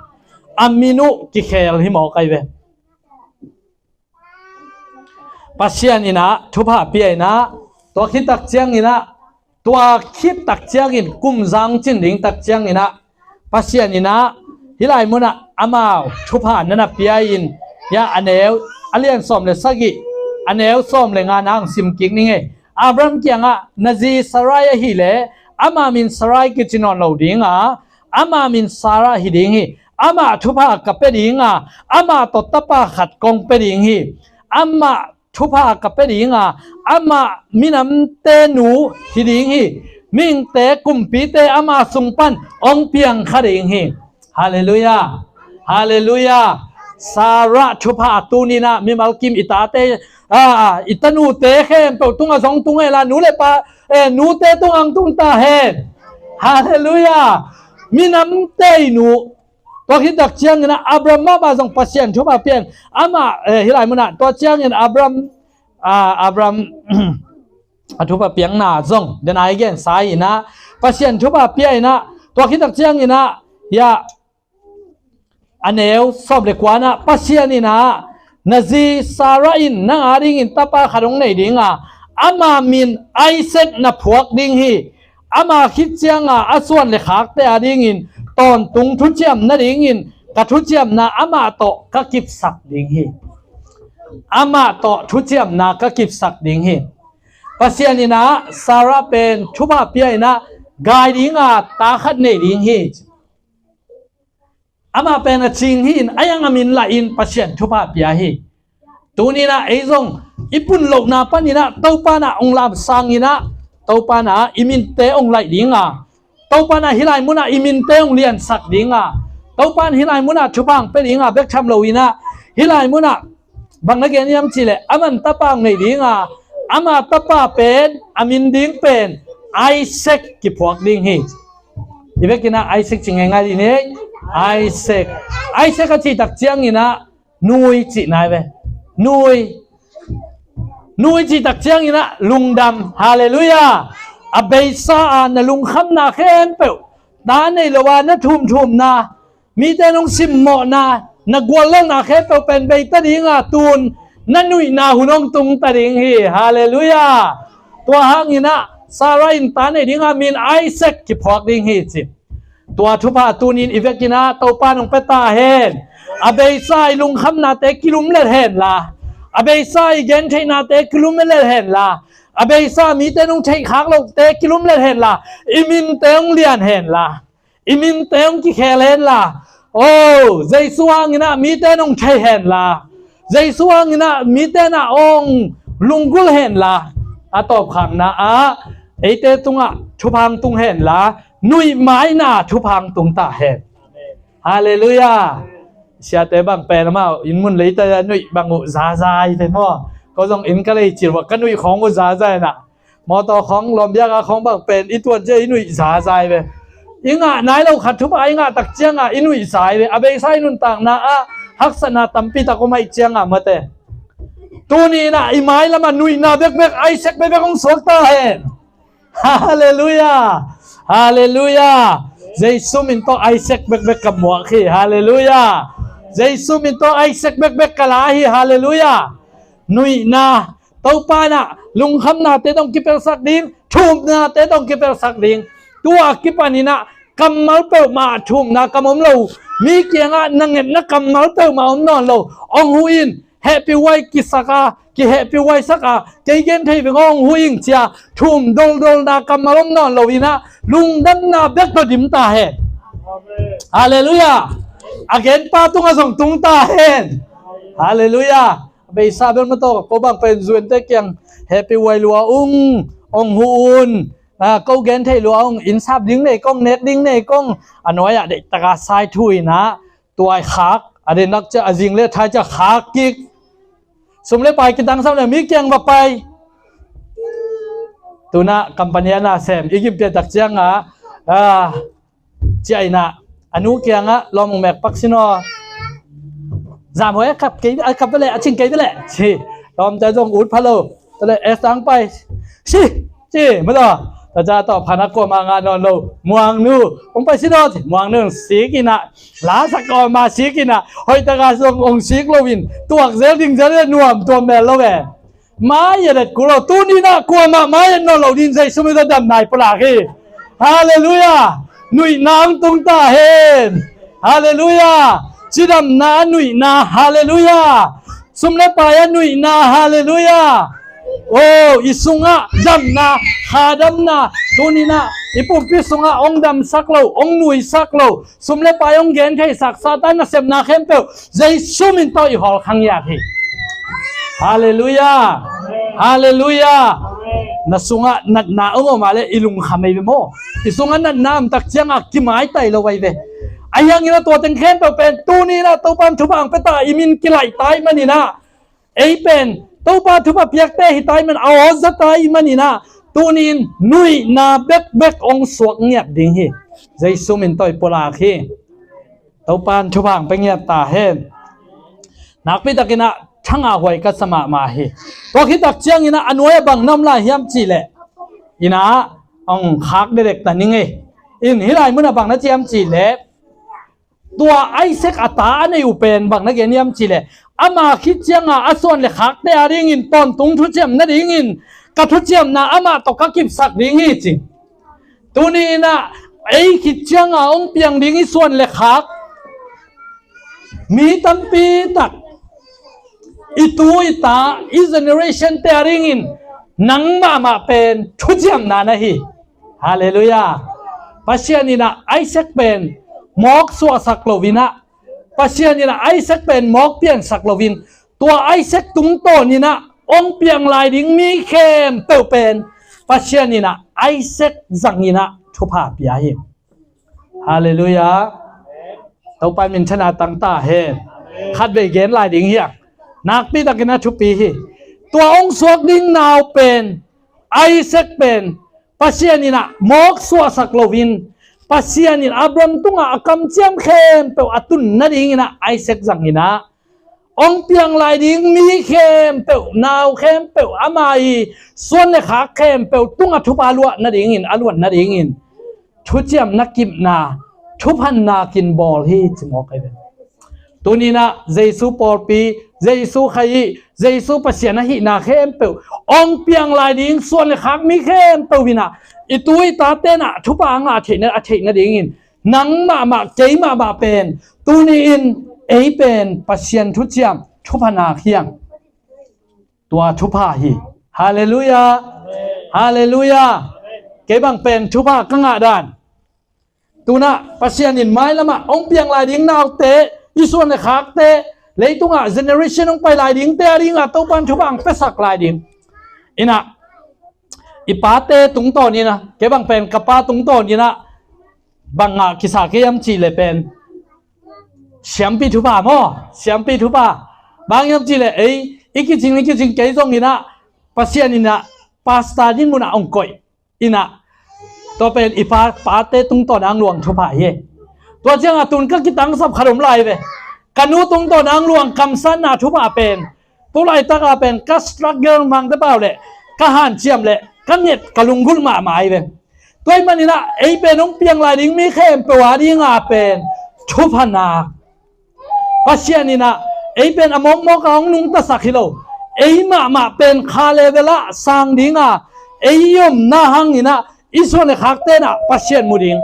A min uh kikhel hi mawk ai ve. Pasian in ah thupha pia in ah, tua khit tak ciangin ah, tua khit tak ciangin kum zang cin ding tak ciangin ah, Pasian in ah hih lai munah amau thupha na na pia in, ya, a neu, a lian sawm le sagih, a neu sawm le nga na hong sim kik ni ngei. Abraham kiangah, na zi Sarai ahih leh, ama min Sarai kici nawn lo ding a, ama min Sarah hi ding hi. Amah thupha ka pia ding a, amah tawh tapa khat kong pia ding hi. Amah thupha ka pia ding a, amah minamte nu hi ding hi. Mihingte, kumpite ama sung pan hong piang kha ding hi. Halleluiah. Halleluiah. Sarah thupha tuni-in ah mimal kim i tate, a, i tanute khempeuh tungah zong tung hen la, nu le pa, eh, nute tungah hong tung ta hen. Halleluiah. Minamte i nu. Tua khit tak ciangin ah Abraham mahmah zong Pasian thupha pia in, amah, eh, hih lai munah, tua ciangin Abraham, ah, Abraham a thupha piakna zong, den a i gensa in ah, Pasian thupha pia in ah, tua khit tak ciangin ah, ya, a neu sawm le kua-ah, Pasian in ah, na zi Sarah in nang adingin tapa khat hong nei ding a, ama min Isaac na phuak ding hi. Ama khit cianga a suan le khakte adingin tawntung thuciam nadingin ka thuciamna amah tawh ka kipsak ding hi. Amah tawh thuciamna ka kipsak ding hi. Pasian in ah Sarah pen thupha pia in ah gai ding a, ta khat nei ding hi. Amah pen a cing hi in, a yang a min lah in Pasian thupha pia hi. Tuni-in ah ei zong i pun lohna panin ah Topa in ah hong lamsang in ah, Topa in ah i minte hong laih ding a, Topa in ah hih lai munah i minte hong liansak ding a, Topa in hih lai munah thupha hong pia ding a bek tham lo in ah, hih lai munah bang na gen hiam cih leh, aman tapa hong nei ding a, ama tapa pen, a min ding pen Isaac kiphuak ding hi. I vekin ah Isaac ci ngeingai dih ni. Isaac. Isaac a cih tak ciangin ah nui cihna hi ve. Nui. Nui cih tak ciangin ah lungdam. Halleluiah. A beisa a na lungkhamna khempeuh, ta nei lo a na thumthumna, mite nong simmawhna, na guallelhna khempeuh pen beita ding a, tun na nuihna hun hong tung ta ding hi. Halleluiah. Tua hangin ah Sarah in ta nei dingah min Isaac kiphuak ding hi ci. Tua thupha tunin i vekin ah Topa nong pia ta hen. A beisa i lungkhamnate kilumlet hen la, a beisa i gentheihnate kilumlet hen la, a beisa mite nong theihkhak lohte kilumlet hen la, i minte hong lian hen la, i minte hong kikhel hen la, o, Jesu hangin ah mite nong thei hen la, Jesu hangin ah mite na hong lunggulh hen la, a tawpkhakna ah eite tungah thupha hong tung hen la, nuihmaina thupha hong tung ta hen. Halleluiah. Siate bang pen amau inn mun leita nuih bang uh zazai pen maw? Ko zong inn ka lei cil uh ka nuih khawng uh zazai na. Mawtaw khawng, lawmbiak a khawng bang pen i tuat cia i nuih zazai ve. I ngah nai lo khat thupha i ngah tak ciangah i nuih zai ve. A beisa i nuntakna ah haksatna tampi tak om ahih ciangah mate. Tuni in ah i mailamah nuihna bekbek, Isaac bekbek hong suak ta hen. Halleluiah. Halleluiah. Jesu min tawh Isaac bekbek ka muak hi. Halleluiah. Jesu min tawh Isaac bekbek ka la hi. Halleluiah. Nuihna, Topa in ah lungkhamnate tawh hong kipelsak ding, thumnate tawh hong kipelsak ding. Tua kipanin ah kammal peuhmah thumna kam om lo, mi kiangah na ngetna kammal peuhmah om nawn lo, hong huh in, hehpihhuai kisak a, kihehpihhuaisak a, kei genthei veng aw, hong huh in cia thum doldolna kammal om nawn lo in ah lungdamna bek tawh dim ta hen. Halleluiah. A genpa tungah zong tung ta hen. Halleluiah. A beisa bel mawtaw ko bang pen zuante kiang hehpihhuai lua ung, hong huh un, a, ko genthei lua ung, inn sap ding nei kong, nek ding nei kong, a nuai-ah deihtaka sai thu in ah tuai khak, a dennak cia a zing le thai cia khak kik. Sum le pai kitangsam le mi kiang va pai. Tuna company a na sem i gimpian tak ciangah, a, cia in ah a nu kiangah lawm hong mek pak sin aw. Zamhuai a kap kei, a kap veleh, a cing kei veleh ci. Lawmte zong ut pha lo. Tale es tang pai. Si, si, madaw. Taca tawh phan a kuamah ngah nawn lo. Muangnu hong pai sin aw ci. Muangnu hong sik in ah, lasak kawma sik in ah, hoihtaka zong hong sik loin tuak zel ding zel in ah nuam tuam mel lo ve. Mai-et et kul lo, tuni in ah kuamah mai-et nawn lo ding Jesu min tawh damna i pulak hi. Halleluiah. Nuihna hong tung ta hen. Halleluiah. Cidamna a nuihna. Halleluiah. Sum le pai a nuihna. Halleluiah. O, i sungah damna, kha damna, tuni in ah i pumpi sungah hong damsak lo, hong nuisak lo, sum le pai hong gentheisak Satan nasepna khempeuh Jesu min tawh i hawlkhang ngiat hi. Halleluiah. Halleluiah. Na sungah natna om om a le i lungkham ei ve maw? I sungah natna om tak ciangah kimaitai lo ei ve. Ahi hangin ah tua teng khempeuh pen tuni in ah Topa in thupha hong pia ta, i min kilaih ta ahih manin ah, ei pen Topa thupha piakte hi ta ahih man, a aw za ta ahih manin ah, tuni in nuihna bekbek hong suak ngiat ding hi. Jesu min tawh i pulak hi. Topa in thupha hong pia ngiat ta hen. Nakpi takin ah thangahhuai ka sa mahmah hi. Tua khit tak ciangin ah a nuai-ah bang na om lai hiam cih leh, in ah hong khak dekdek ta ning ei. In hih lai munah bang na ci hiam cih leh, tua Isaac a ta a nei uh pen bang na gen hiam cih leh, ama khit ciangah a suan le khakte a dingin tawntung thuciam nadingin ka thuciamna amah tawh ka kipsak ding hi ci. Tuni in ah ei khit ciangah hong piang ding i suan le khak, mi tampi tak, i tu i ta, i generation te a dingin nang mahmah pen thuciamna na hi. Halleluiah. Pasian in ah Isaac pen mawk suahsak lo in ah, Pasian in ah Isaac pen mawk piansak loin, tua Isaac tungtawn in ah hong piang lai ding mi khempeuh pen Pasian in ah Isaac zangin ah thupha pia hi. Halleluiah. Topa in minthanna tang ta hen. Khatvei gen lai ding hi a, nakpi takin a thupi hi. Tua hong suak ding nau pen, Isaac pen, Pasian in ah mawk suahsak loin, Pasian in Abraham tungah a kamciam khempeuh a tun nadingin ah Isaac zangin ah hong piang lai ding mi khempeuh, nau khempeuh, ama i suan le khak khempeuh tungah thupha luah nadingin, a luan nadingin thuciamna kipna, thuphanna kin bawl hi ci mawk ahi ve. Tuni in ah Jesu pawlpi, Jesu khai ih, Jesu Pasian ahihna khempeuh hong piang lai ding, suan le khak mi khempeuh in ah i tu i tate in ah thupha a ngah theihna, a theihna dingin nang mahmah, kei mahmah pen tuni-in ei pen Pasian thuciam, thupha nak hi hang. Tua thupha hi. Halleluiah. Halleluiah. Kei bang pen thupha ka ngah dan, tu-in ah Pasian in mailamah hong piang lai ding naute, i suan le khakte, leitungah generation hong pai lai dingte a dingah Topa'n thupha hong piasak lai ding. In ah i pate tungtawn in ah, kei bang pen ka pa tungtawn in ah bang ngah kisa kei hiam cih leh pen siampi thupha maw, siampi thupha. Bang hiam cih leh ei i kicing, i kicing kei zongin ah Pasian in ah pastor dinmun ah hong koih. In ah tua pen i pa, pate tungtawn a hong luang thupha hi. Tua ciangah tu-in ka kitangsap khat om lai ve. Ka nu tungtawn a hong luang kamsanna thupha pen, tu laitak a pen ka struggle mangte pau leh ka hanciam leh ka nget, ka lunggulh mahmah hi ve. Tua ahih manin ah ei pen hong piang lai ding mi khempeuh a dingah pen thupha nak. Pasian in ah ei pen a mawkmawk a hong nungtasak hi lo. Ei mahmah pen kha level ah sang ding a, ei i omna hangin ah i suan le khakte in ah Pasian mu ding,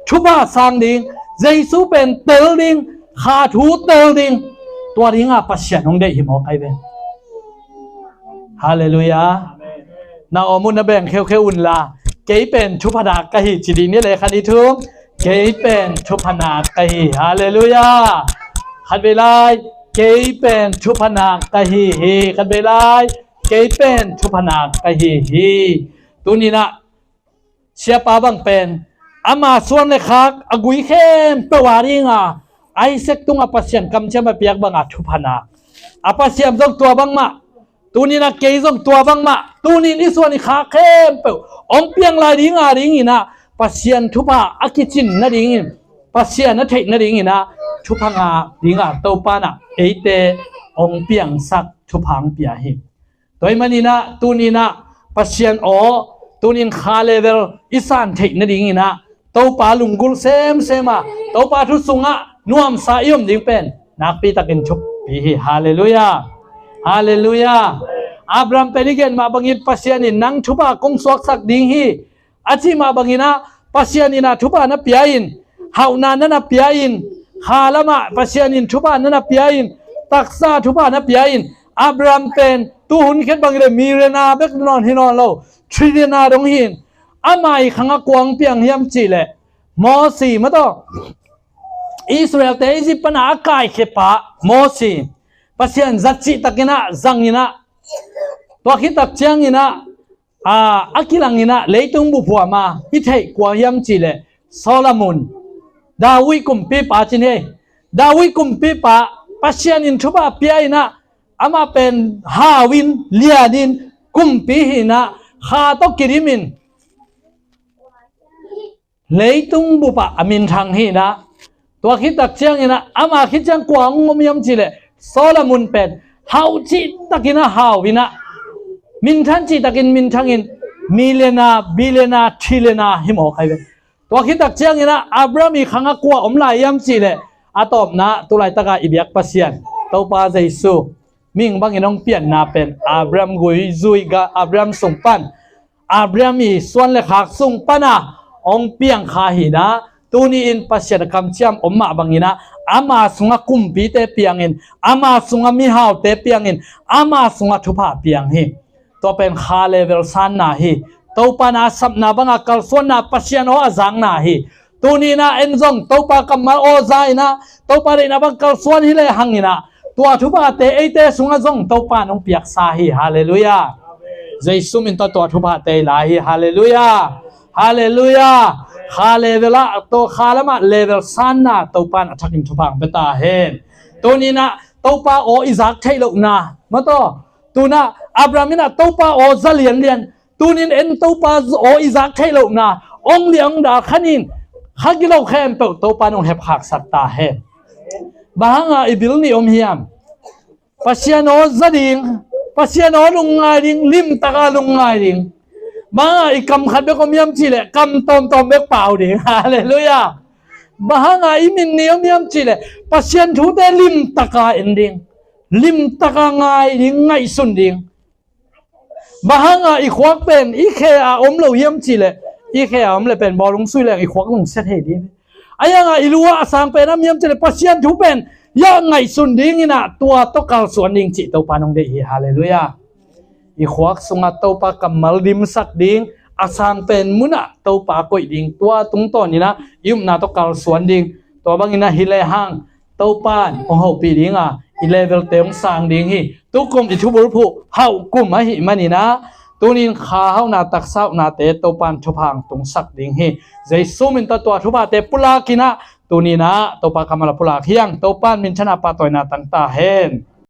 thupha sang ding, Jesu pen tel ding, kha thu tel ding, tua dingah Pasian hong deih hi mawk ahi ve. Halleluiah. Na om un na beng kheukheu un la, kei pen thupha nak ka hi ci dih ni le, khat, nih, thum. Kei pen thupha nak ka hi. Halleluiah. Khat vei lai, kei pen thupha nak ka hi hi. Khat vei lai, kei pen thupha nak ka hi hi. Tuni-in ah siapa bang pen ama suan le khak a gui khempeuh a dingah Isaac tungah Pasian kamciam a piak bangah thupha nak. A Pasian zong tua bangmah. Tuni-in ah kei zong tua bangmah. Tuni-in i suan i khak khempeuh hong piang lai ding a dingin ah Pasian thupha a kicin nadingin, Pasian a theih nadingin ah thupha ngah dingah Topa'n ah eite hong piangsak, thupha hong pia hi. Tua ahih manin ah tuni-in ah Pasian aw, tuni-in kha level i san theih nadingin ah Topa lunggulh semsem a, Topa thu sungah nuamsa i om ding pen nakpi takin thupi hi. Halleluiah. Halleluiah. Abraham pen i gen mah bangin Pasian in nang thupha kong suaksak ding hi a cih mah bangin ah Pasian in ah thupha na pia in, hauhna na na pia in, kha lamah Pasian in thupha na na pia in, taksa thupha na pia in, Abraham pen tu hun khit bangin le millionaire bek nawn hi nawn lo, trillionaire dong hi in, ama i khangah kua hong piang hiam cih leh Mosi maw taw, Israel-te Egypt pan a a kaikhia pa Mosi, Pasian zat cihtakin ah zangin ah, tua khit tak ciangin ah a, a kilangin ah leitung bup huam a i theih kua hiam cih leh Solomon, David kumpipa ci ni. David kumpipa Pasian in thupha pia in ah amah pen hau in, lian in, kumpi hi in ah, kha tawh kidim in leitung bup ah a minthang hi in ah, tua khit tak ciangin ah ama khit ciang kua hong om hiam cih leh Solomon pen hau cihtakin ah hau in ah, minthang cihtakin minthang in, millionaire, billionaire, trillionaire hi mawk ahi ve. Tua khit tak ciangin ah Abraham i khangah kua om lai hiam cih leh, a tawpna tu laitak a i biak Pasian Topa Jesu mihing bangin hong pianna pen Abraham gui zui ga, Abraham sung pan, Abraham i suan le khak sung pan a hong piang kha hi in ah, tuni-in Pasian a kamciam om mah bangin ah ama sungah kumpite piang in, ama sungah mihaute piang in, ama sungah thupha piang hi. Tua pen kha level sanna hi. Topa na a sapna bangah kalsuanna, Pasian aw a zakna hi. Tuni-in ah en zong Topa kammal aw za in ah, Topa deihna bang kalsuan hi lehang in ah, tua thuphate eite sungah zong Topa in hong piaksa hi. Halleluiah. Jesu min tawh tua thuphate i la hi. Halleluiah. Halleluiah. Kha level ah, tua kha lamah level sanna Topa in a thakin thupha hong pia ta hen. Tuni-in ah Topa aw i zak theih lohna maw taw, tu-in ah Abraham in ah Topa aw za lianlian, tuni-in en Topa aw i zak theih lohna, hong liah hong dal kha ning, kha gilo khempeuh Topa in hong hepkhaksak ta hen. Bang hanga i bil nih om hiam? Pasian aw za ding, Pasian aw lungngai ding, limtaka lungngai ding. Bang hanga i kam khat bek om hiam cih leh kam tawmtawm bek pau ding. Halleluiah. Bang hanga i min nih om hiam cih leh Pasian thute limtaka en ding. limtaka ngai ding, ngaihsun ding. Bang hanga i khuak pen i khe a om lo hiam cih leh, i khe a om leh pen bawlung sui leng i khuak lungsia thei ding. Ahi hanga i lu ah a sang pen a om hiam cih leh Pasian thu pen i a ngaihsun dingin ah tua tawh kalsuan ding cih Topa nong deih hi. Halleluiah. I khuak sungah Topa kammal dimsak ding, a sang pen munah Topa koih ding, tua tungtawnin ah i upna tawh kalsuan ding. Tua bangin ah hi lehang Topa in hong hopih ding a, i level-te hong sang ding hi. Tukum i thubulphuh hauh kum ahih manin ah, tuni in kha hauhna, taksa hauhnate Topa in thupha hong tungsak ding hi. Jesu min tawh tua thuphate pulakin ah, tuni in ah Topa kammal ah pulak hi hang. Topa in minthanna, pahtawina tang ta hen.